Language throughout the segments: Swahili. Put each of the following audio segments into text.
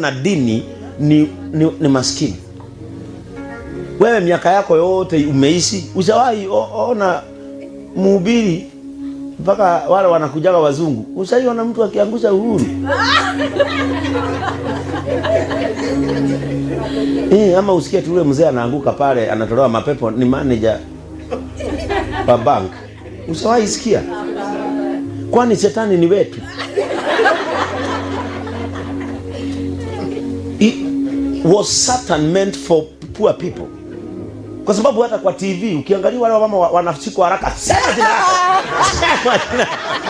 Na dini ni maskini. Wewe miaka yako yote umeishi, ushawahi ona mhubiri mpaka wale wanakujaga wazungu, ushaiona mtu akiangusha uhuru? Ama usikie tu ule mzee anaanguka pale, anatolewa mapepo, ni manager wa bank. Ushawahi sikia? Kwani shetani ni wetu? Was Satan meant for poor people? Kwa sababu hata kwa TV ukiangalia wale wamama wanashikwa haraka, sema jina yako,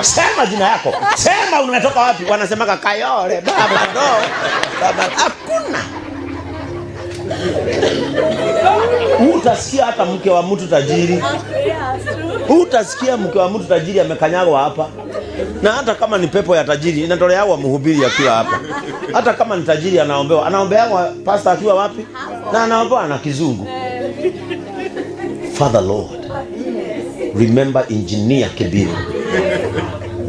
sema jina yako, sema unatoka wapi, wanasemaka Kayole baba ndo baba. Hakuna, utasikia hata mke wa mtu tajiri, utasikia mke wa mtu tajiri amekanyagwa hapa. Na hata kama ni pepo ya tajiri inatolewa mhubiri akiwa hapa. Hata kama ni tajiri anaombewa, anaombewa pastor akiwa wapi? Na anaombewa na kizungu. Father Lord, remember Engineer Kibiru.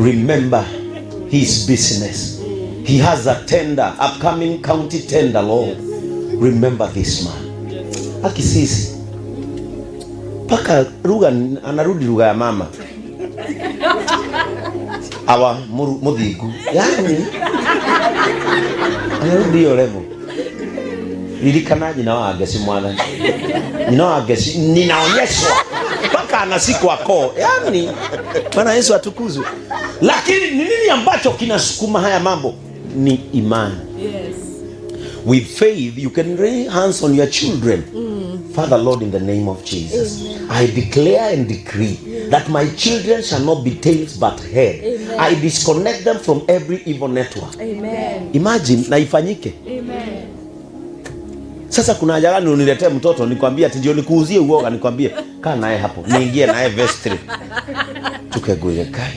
Remember his business. He has a tender, upcoming county tender, Lord. Remember this man. Akisisi mpaka lugha anarudi lugha ya mama awa muthingu, yani anarudi hiyo level. Ririkana nyina wa Ngeci, mwathani, nyina wa Ngeci ninaonyeshwa mpaka anasikwa koo, yani Bwana Yesu atukuzwe. Lakini ni nini ambacho kinasukuma haya mambo? Ni imani. Yes. With faith you can lay hands on your children. Father Lord, in the name of Jesus, Amen. I declare and decree that my children shall not be tails but head. Amen. I disconnect them from every evil network. Amen. Imagine na ifanyike. Amen. Sasa kuna haja gani uniletee mtoto nikwambie ati ndio nikuuzie uoga, nikwambie kaa naye hapo, niingie naye vestry tukegwire kai.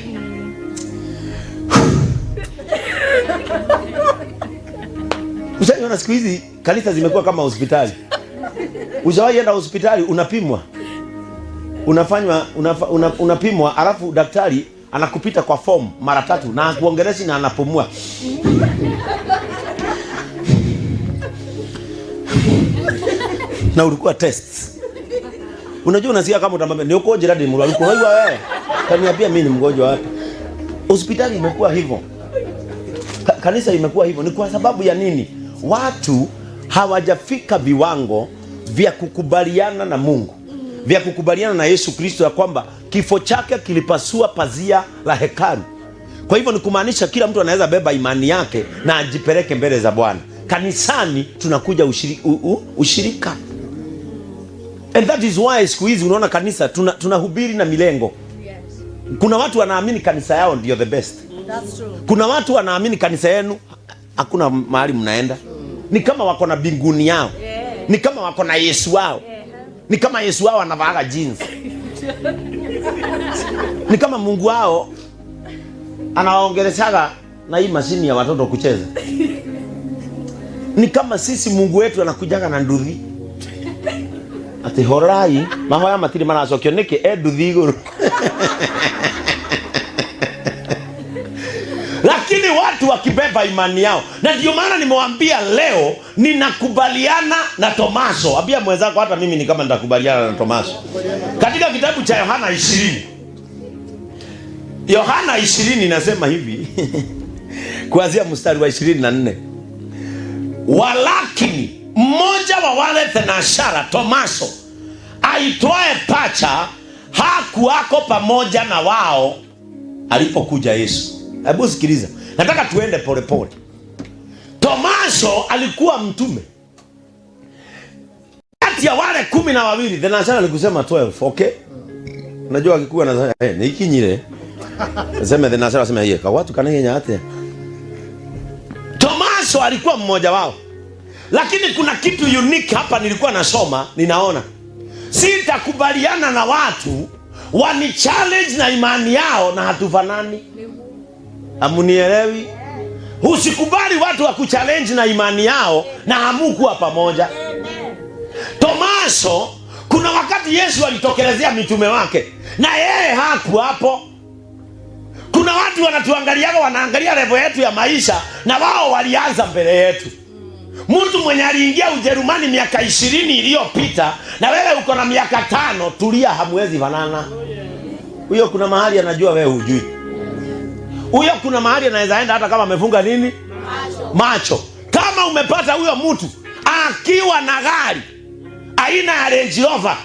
Ushaiona siku hizi kanisa zimekuwa kama hospitali. Ushawahi enda hospitali unapimwa, unafanywa unapimwa, alafu daktari anakupita kwa form mara tatu na akuongeleshi na anapumua. Na ulikuwa tests. Unajua unasikia kama utamwambia ni uko jirani mrwaru kwa hiyo wewe. Kaniambia mimi ni mgonjwa wapi? Hospitali imekuwa hivyo. Kanisa imekuwa hivyo. Ni kwa sababu ya nini? Watu hawajafika viwango vya kukubaliana na Mungu, vya kukubaliana na Yesu Kristo, ya kwamba kifo chake kilipasua pazia la hekalu. Kwa hivyo ni kumaanisha kila mtu anaweza beba imani yake na ajipeleke mbele za Bwana. Kanisani tunakuja ushirika. And that is why siku hizi unaona kanisa tunahubiri na milengo. Yes. Kuna watu wanaamini kanisa yao ndio the best. That's true. Kuna watu wanaamini kanisa yenu hakuna mahali mnaenda. Ni kama wako na binguni yao. Yeah. Ni kama wako na Yesu wao. Yeah. Ni kama Yesu wao anavaaga jeans. Ni kama Mungu wao anawaongeleshaga na hii mashini ya watoto kucheza. Ni kama sisi Mungu wetu anakujaga na nduthi. Ati horai mahoya matiri maracokio niki e nduthi iguru. Lakini watu wakibeba imani yao, na ndio maana nimewaambia leo ninakubaliana na Tomaso. Ambia mwenzako hata mimi ni kama nitakubaliana na Tomaso. Katika kitabu cha Yohana 20. Yohana 20 inasema hivi kuanzia mstari wa 24. Walakini mmoja wa wale thenashara, Tomaso aitwaye Pacha, hakuwako pamoja na wao alipokuja Yesu. Hebu sikiliza, nataka tuende polepole. Tomaso alikuwa mtume kati ya wale 12. Thenashara alikusema 12, okay? Unajua akikuwa na ni ikinyire. Sema thenashara, sema yeye, kwa watu kana yeye ate. Tomaso alikuwa mmoja wao. Lakini kuna kitu unique hapa nilikuwa nasoma, ninaona. Sitakubaliana na watu wani challenge na imani yao na hatufanani. Hamunielewi? Usikubali watu wa kuchallenge na imani yao na hamukuwa pamoja. Tomaso, kuna wakati Yesu alitokelezea mitume wake na yeye hakuwa hapo. Kuna watu wanatuangaliaga, wanaangalia level yetu ya maisha na wao walianza mbele yetu. Mtu mwenye aliingia Ujerumani miaka 20 iliyopita na wewe uko na miaka 5, tulia, hamwezi fanana. Huyo kuna mahali anajua wewe hujui. Huyo kuna mahali anaweza enda hata kama amefunga nini? Macho. Kama umepata huyo mtu akiwa na gari aina ya Range Rover,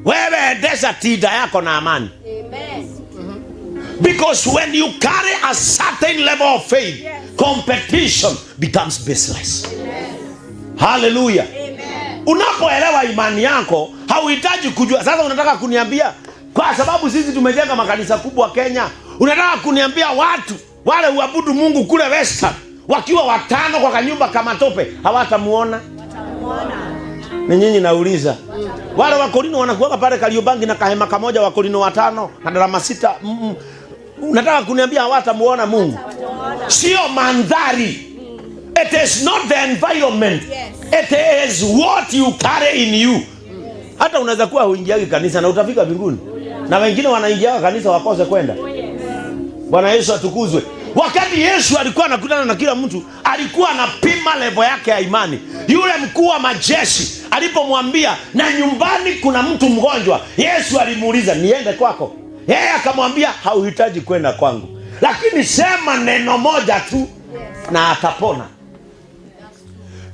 wewe endesha Tiida yako na amani. Amen. Because when you carry a certain level of faith, competition becomes baseless. Hallelujah. Amen. Unapoelewa imani yako, hauhitaji kujua. Sasa unataka kuniambia kwa sababu sisi tumejenga makanisa kubwa Kenya, unataka kuniambia watu wale huabudu Mungu kule Western wakiwa watano kwa kanyumba kama tope hawatamuona? Ni nyinyi nauliza. Wale Wakorino wanakuwa pale Kariobangi na kahema kamoja, Wakorino 5 na darama 6. Unataka kuniambia hawatamuona Mungu? Sio mandhari. It is not the environment. Yes. It is what you carry in you. Hata unaweza kuwa huingiagi kanisa na utafika mbinguni. Na wengine wanaingia kanisa wakose kwenda. Bwana Yesu atukuzwe. Wakati Yesu alikuwa anakutana na kila mtu, alikuwa anapima level yake ya imani. Yule mkuu wa majeshi alipomwambia na nyumbani kuna mtu mgonjwa, Yesu alimuuliza niende kwako? Yeye akamwambia hauhitaji kwenda kwangu, lakini sema neno moja tu na atapona.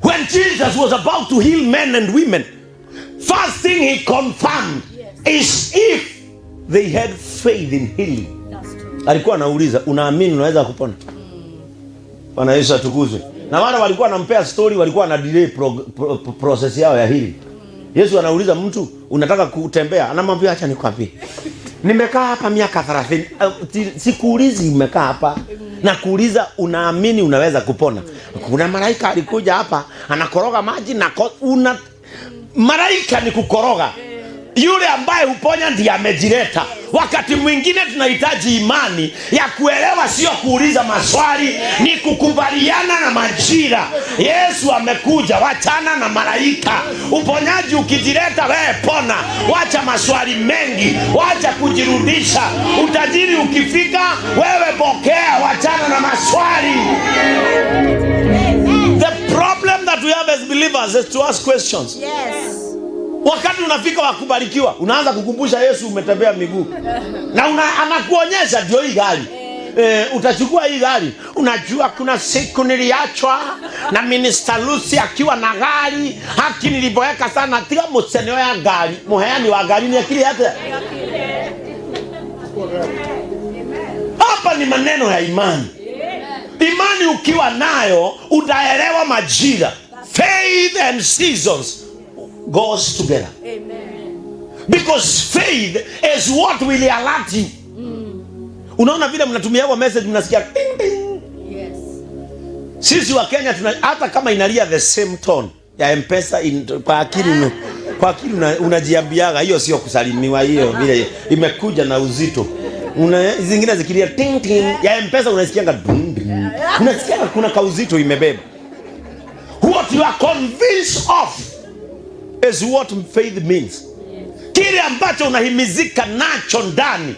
When Jesus was about to heal men and women, first thing he confirmed is if they had faith in healing. Alikuwa anauliza unaamini unaweza kupona? Bwana Yesu atukuzwe. Na wale walikuwa wanampea story, walikuwa na delay process yao ya healing. Yesu anauliza mtu unataka kutembea, anamwambia acha nikwambie, nimekaa hapa miaka 30. Sikuulizi umekaa hapa, na kuuliza unaamini unaweza kupona. Kuna malaika alikuja hapa anakoroga maji na una malaika ni kukoroga. Yule ambaye huponya ndiye amejileta. Wakati mwingine tunahitaji imani ya kuelewa, sio kuuliza maswali, ni kukubaliana na majira. Yesu amekuja, wachana na malaika. Uponyaji ukijileta, wewe pona. Wacha maswali mengi, wacha kujirudisha. Utajiri ukifika, wewe pokea, wachana na maswali. The problem that we have as believers is to ask questions. Yes. Wakati unafika wa kubarikiwa, unaanza kukumbusha Yesu umetembea miguu. Na anakuonyesha ndio hii gari. Utachukua hii gari. Unajua kuna siku niliachwa na Minister Lucy akiwa na gari. Haki niliboeka sana. Tiga museneo ya gari. Muheani wa gari ni akili yake. Hapa ni maneno ya imani. Imani ukiwa nayo utaelewa majira. Faith and seasons goes together. Amen. Because faith is what will alert you. Unaona vile mnatumia kwa message mnasikia ding ding. Yes. Sisi wa Kenya tuna hata kama inalia the same tone ya M-Pesa kwa akili kwa akili unajiambiaga hiyo sio kusalimiwa, hiyo vile imekuja na uzito. Una zingine zikilia ting ting ya M-Pesa unasikianga dum dum. Unasikianga kuna kauzito imebeba. What you are convinced of is what faith means. Kile ambacho unahimizika nacho ndani.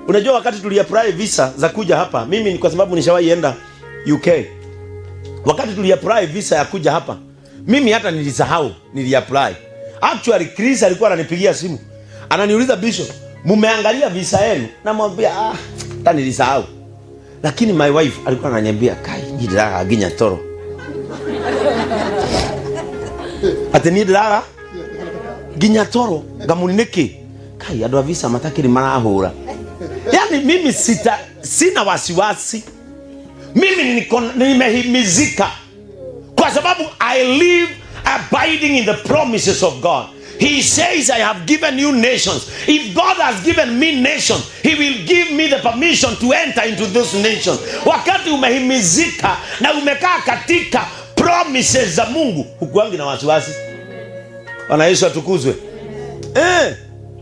Unajua wakati tuliapply visa za kuja hapa, mimi ni kwa sababu nishawahi enda UK. Wakati tuliapply visa ya kuja hapa, mimi hata nilisahau niliapply. Actually Chris alikuwa ananipigia simu. Ananiuliza Bishop, mumeangalia visa yenu? Namwambia hata nilisahau. Lakini my wife alikuwa ananiambia kai nidiraga nginya toro. Ati nidiraga nginya toro ngamuni niki? Kai andu a visa matakiri marahura. Yani mimi sina wasiwasi. Mimi nimehimizika kwa sababu I live abiding in the promises of God. He says, I have given you nations. If God has given me nations, he will give me the permission to enter into those nations. Wakati umehimizika na umekaa katika promises za Mungu, hukuangi na wasiwasi. Bwana Yesu atukuzwe.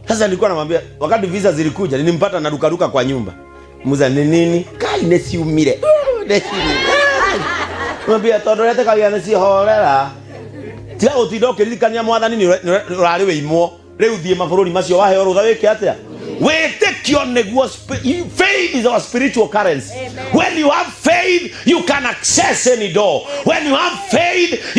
Sasa nilikuwa namwambia wakati visa zilikuja nilimpata na duka duka kwa nyumba. Muza ni nini? Kai nesiumire. Nesiumire. Mwambia tondu rete kagia nesiholera. Tiga gutinda ukiririkania mwathani ni urari wiimwo. Riu thie mabũrũri macio waheo rutha wike atia? Wĩtĩkio nĩguo faith is our spiritual currency. Amen. When you have faith, you can access any door. When you have faith,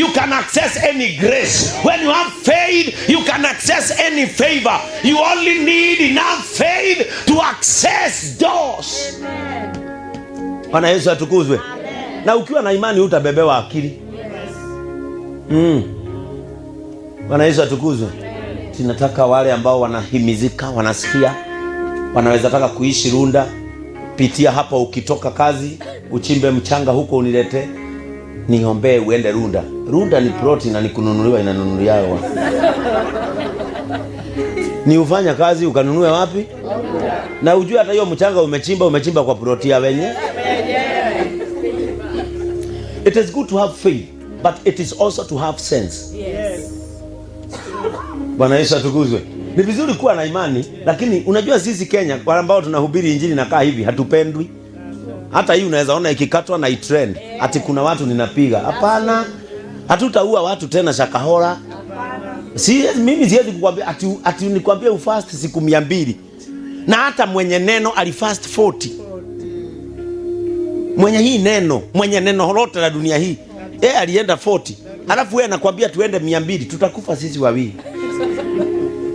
any grace. When you have faith, you can access any favor. You only need enough faith to access doors. Bwana Yesu atukuzwe. Na ukiwa na imani utabebewa akili. Bwana Yesu atukuzwe. Tunataka wale ambao wanahimizika, wanasikia, wanaweza taka kuishi Runda, pitia hapa ukitoka kazi, uchimbe mchanga huko unilete, niombee uende Runda. Runda ni ploti na ni kununuliwa, inanunuliwa. Ni ufanya kazi ukanunue wapi? Na ujue hata hiyo mchanga umechimba, umechimba kwa ploti ya wenye. It is good to have faith, but it is also to have sense. Bwana Yesu atukuzwe. Ni vizuri kuwa na imani, lakini unajua sisi Kenya kwa ambao tunahubiri injili na kaa hivi hatupendwi. Hata hii unaweza ona ikikatwa na itrend ati kuna watu ninapiga. Hapana, hatutaua watu tena Shakahola. Si, mimi siwezi kukwambia ati nikwambie ufast siku 200. Na hata mwenye neno alifast 40. Mwenye hii neno, mwenye neno lote la dunia hii, yeye alienda 40. Alafu yeye anakwambia tuende 200, tutakufa sisi wawili.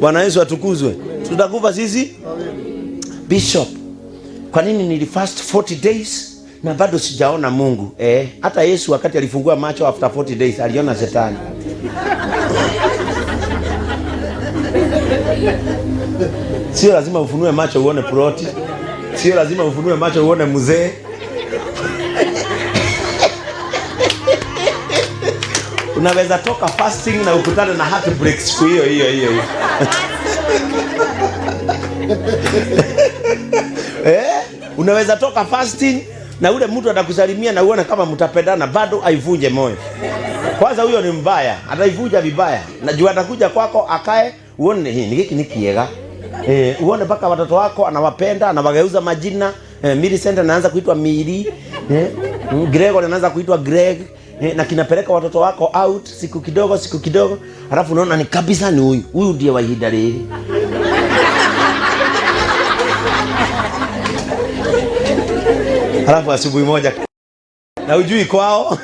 Bwana Yesu atukuzwe. Tutakufa sisi. Bishop, kwa nini nilifast 40 days na bado sijaona Mungu? Hata Yesu wakati alifungua macho after 40 days aliona shetani. Sio lazima ufunue macho uone ploti. Sio lazima ufunue macho uone mzee. Unaweza toka fasting na ukutane na heartbreak siku hiyo hiyo hiyo. Unaweza toka fasting na ule mtu atakusalimia na uone kama mtapendana, bado aivunje moyo. Kwanza huyo ni mbaya, ataivunja vibaya. Najua atakuja kwako akae uone hii ni hiki ni kiega. Uone mpaka watoto wako anawapenda, anawageuza majina. Millicent anaanza kuitwa Miri. Gregor anaanza kuitwa Greg. Na kinapeleka watoto wako out siku kidogo siku kidogo, alafu unaona ni kabisa ni huyu. Huyu ndiye wa ihinda rĩrĩ. Alafu asubuhi moja na ujui kwao.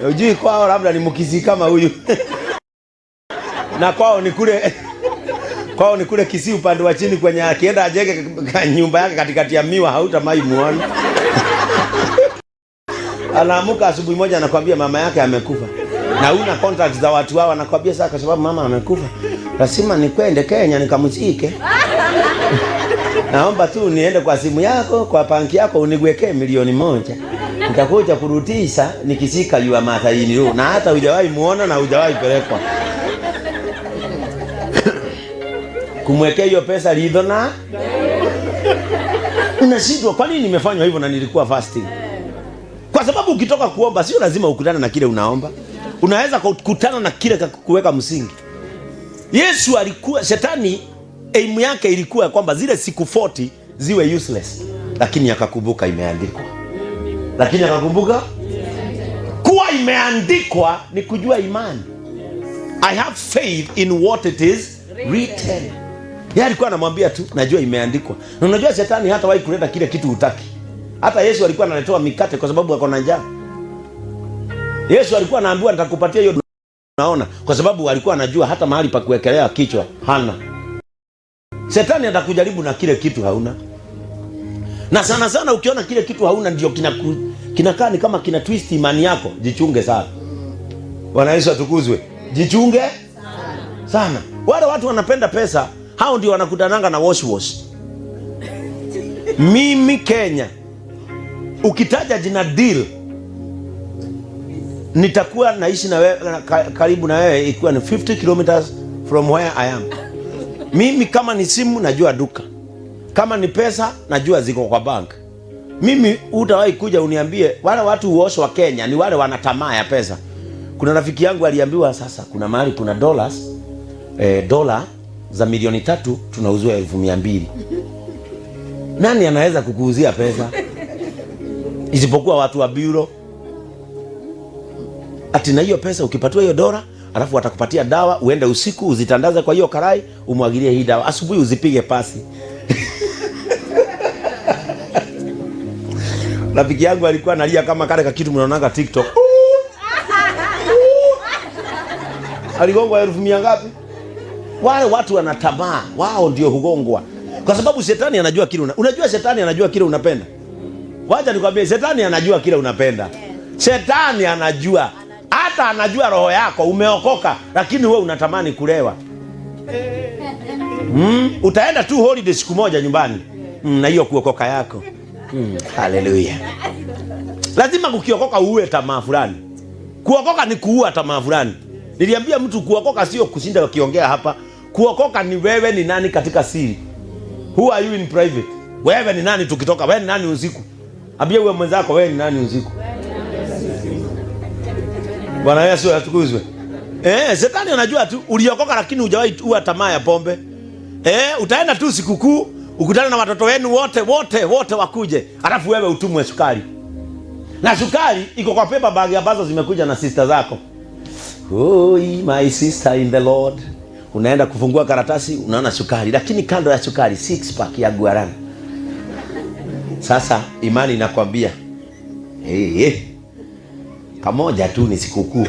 Ujui kwao labda ni Mkisii kama huyu. Na kwao ni kule, kwao ni kule Kisii upande wa chini kwenye akienda ajenge nyumba yake katikati ya miwa hautamai muone. Anaamuka asubuhi moja anakuambia mama yake amekufa. Na una contacts za watu hao, anakuambia sasa kwa sababu mama amekufa lazima nikwende Kenya nikamzike. Naomba tu niende kwa simu yako, kwa banki yako uniwekee 1,000,000. Nitakuja kurudisha nikishika yua mataini. Na hata hujawahi muona na hujawahi pelekwa. Kumwekea hiyo pesa lidho na unashindwa kwa nini nimefanywa hivyo na nilikuwa fasting. Kwa sababu ukitoka kuomba sio lazima ukutane na kile unaomba. Unaweza kukutana na kile kuweka msingi. Yesu alikuwa, shetani aim yake ilikuwa kwamba zile siku 40 ziwe useless, lakini akakumbuka imeandikwa. Lakini akakumbuka kuwa imeandikwa ni kujua imani. I have faith in what it is written. Yeye alikuwa anamwambia tu najua imeandikwa. Na unajua shetani hata wahi kuleta kile kitu hutaki. Hata Yesu alikuwa analetewa mikate kwa sababu ako na njaa. Yesu alikuwa anaambiwa nitakupatia hiyo, naona kwa sababu alikuwa anajua hata mahali pa kuwekelea kichwa hana. Shetani atakujaribu na kile kitu hauna. Na sana sana ukiona kile kitu hauna ndio kinakaa ni kama kina twist imani yako, jichunge sana. Bwana Yesu atukuzwe. Jichunge sana. Wale watu wanapenda pesa, hao ndio wanakutananga na wash wash. Mimi Kenya, ukitaja jina deal, nitakuwa naishi na wewe, karibu na wewe ikiwa ni 50 kilometers from where I am. Mimi kama ni simu najua duka. Kama ni pesa najua ziko kwa bank. Mimi utawahi kuja uniambie wale watu huoshwa Kenya ni wale wana tamaa ya pesa. Kuna rafiki yangu aliambiwa sasa kuna mahali kuna dollars, dola za 3,000,000 tunauziwa 200,000. Nani anaweza kukuuzia pesa? Isipokuwa watu wa bureau. Ati na hiyo pesa ukipatiwa hiyo dola, alafu watakupatia dawa, uende usiku uzitandaze kwa hiyo karai, umwagilie hii dawa, asubuhi uzipige pasi. Rafiki yangu alikuwa analia kama kale kakitu mnaonaga TikTok. Aligongwa 100,000 ngapi? Wale watu wana tamaa, wao ndio hugongwa. Kwa sababu shetani anajua kile unajua shetani anajua kile unapenda. Wacha nikwambie, shetani anajua kile unapenda. Shetani anajua. Hata anajua roho yako umeokoka, lakini wewe unatamani kulewa. Utaenda tu holiday siku moja nyumbani. Na hiyo kuokoka yako. Hallelujah. Lazima ukiokoka uue tamaa fulani. Kuokoka ni kuua tamaa fulani. Niliambia mtu kuokoka sio kushinda ukiongea hapa. Kuokoka ni wewe ni nani katika siri. Who are you in private? Wewe ni nani tukitoka? Wewe ni nani usiku? Ambia wewe mwenzako wewe ni nani usiku? Bwana Yesu atukuzwe. Shetani anajua tu uliokoka lakini hujawahi ua tamaa ya pombe. Utaenda tu sikukuu ukutane na watoto wenu wote wote wote wakuje, alafu wewe utumwe sukari. Na sukari iko kwa paper bag ambazo zimekuja na sister zako. Oi, my sister in the Lord. Unaenda kufungua karatasi unaona sukari, lakini kando ya sukari 6 pack ya guarana. Sasa imani inakwambia hey, kamoja tu ni sikukuu.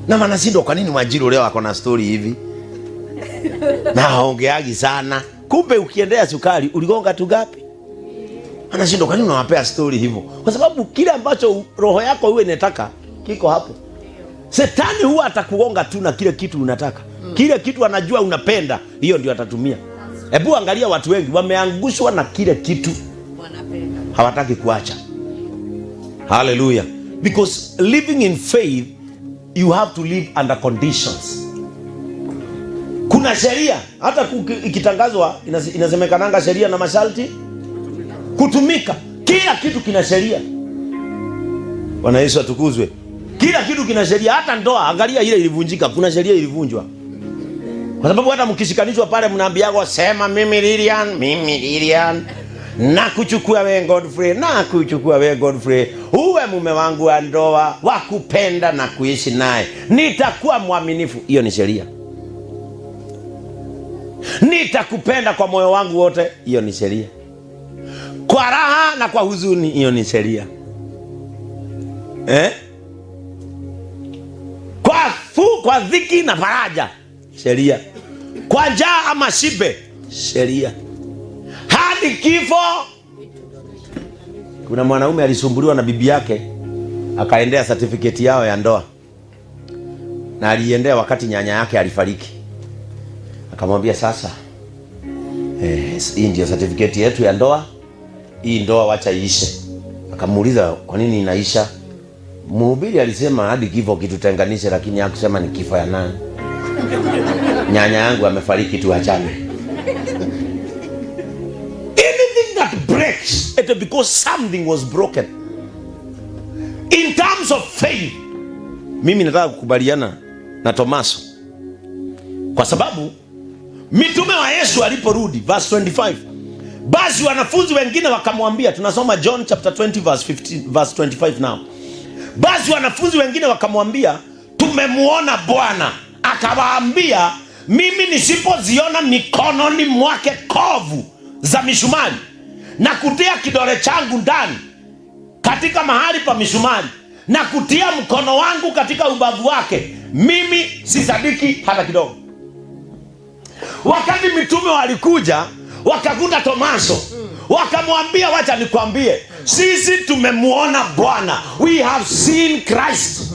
Na wanashindwa kwa nini Wanjiru leo ako na story hivi na haongeagi sana. Kumbe ukiendea sukari uligonga tu gapi? Anashindwa kwa nini unawapea story hivyo? Kwa sababu kile ambacho roho yako iwe inataka kiko hapo. Shetani huwa atakugonga tu na kile kitu unataka. Kile kitu anajua unapenda, hiyo ndio atatumia. Hebu angalia watu wengi wameangushwa na kile kitu Wanapenda. Hawataki kuacha. Hallelujah. Because living in faith, you have to live under conditions. Kuna sheria hata ikitangazwa inasemekananga sheria na masharti kutumika. Kila kitu kina sheria. Bwana Yesu atukuzwe. Kila kitu kina sheria, hata ndoa. Angalia ile ilivunjika, kuna sheria ilivunjwa. Kwa sababu hata mkishikanishwa pale mnaambiagwa sema mimi Lilian, mimi Lilian na kuchukua wewe Godfrey, na kuchukua wewe Godfrey, uwe mume wangu wa ndoa, wa kupenda na kuishi naye, nitakuwa mwaminifu. Hiyo ni sheria. Nitakupenda kwa moyo wangu wote, hiyo ni sheria. Kwa raha na kwa huzuni, hiyo ni sheria. Kwa dhiki na faraja, sheria. Kwa njaa ama shibe, sheria. Hadi kifo. Kuna mwanaume alisumbuliwa na bibi yake, akaendea certificate yao ya ndoa, na aliendea wakati nyanya yake alifariki. Akamwambia sasa, hii ndio certificate yetu ya ndoa, hii ndoa wacha iishe. Akamuuliza kwa nini inaisha? Mhubiri alisema hadi kifo kitutenganishe, lakini hakusema ni kifo ya nani. Nyanya yangu amefariki, tuachane. Anything that breaks, it is because something was broken. In terms of faith, mimi nataka kukubaliana na Tomaso, kwa sababu mitume wa Yesu aliporudi, verse 25, basi wanafunzi wengine wakamwambia, tunasoma John chapter 20 verse 15, verse 25 now. Basi wanafunzi wengine wakamwambia, tumemuona Bwana. Akawaambia, mimi nisipoziona mikononi mwake kovu za misumari na kutia kidole changu ndani katika mahali pa misumari na kutia mkono wangu katika ubavu wake, mimi sisadiki hata kidogo. Wakati mitume walikuja wakakuta Tomaso, wakamwambia, wacha nikwambie, sisi tumemuona Bwana, we have seen Christ.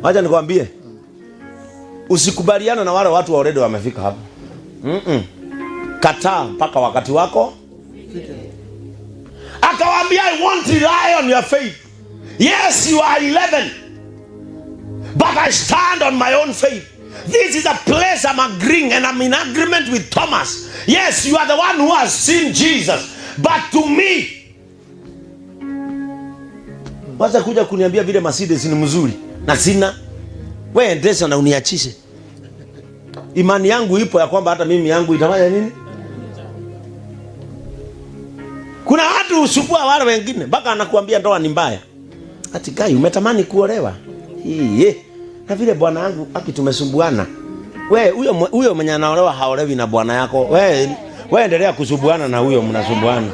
Wacha nikwambie, usikubaliana na wale watu already wamefika hapa. Kataa mpaka wakati wako. Akawaambia, I won't rely on your faith. Yes, you are 11, but I stand on my own faith. This is a place I'm agreeing, and I'm in agreement with Thomas. Yes, you are the one who has seen Jesus, but to me, wacha kuja kuniambia vile Mercedes ni mzuri na sina. Wewe endesha na uniachishe. Imani yangu ipo ya kwamba hata mimi yangu itafanya nini? Kuna watu husubua wale wengine mpaka anakuambia ndoa ni mbaya. Ati guy umetamani kuolewa. Hii. Na vile bwana wangu aki tumesumbuana. We huyo mwenye anaolewa haolewi na bwana yako. We endelea kusumbuana na huyo mnasumbuana.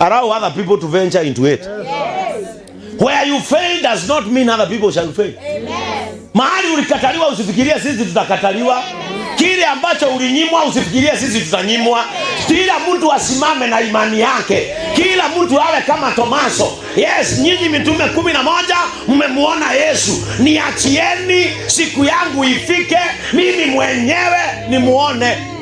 Allow other people to venture into it. Where you fail does not mean other people shall fail. Mahali ulikataliwa usifikirie sisi tutakataliwa. Kile ambacho ulinyimwa usifikirie sisi tutanyimwa. Kila mtu asimame na imani yake, kila mtu awe kama Tomaso. Yes, nyinyi mitume 11 mmemuona Yesu, niachieni siku yangu ifike, mimi mwenyewe nimuone.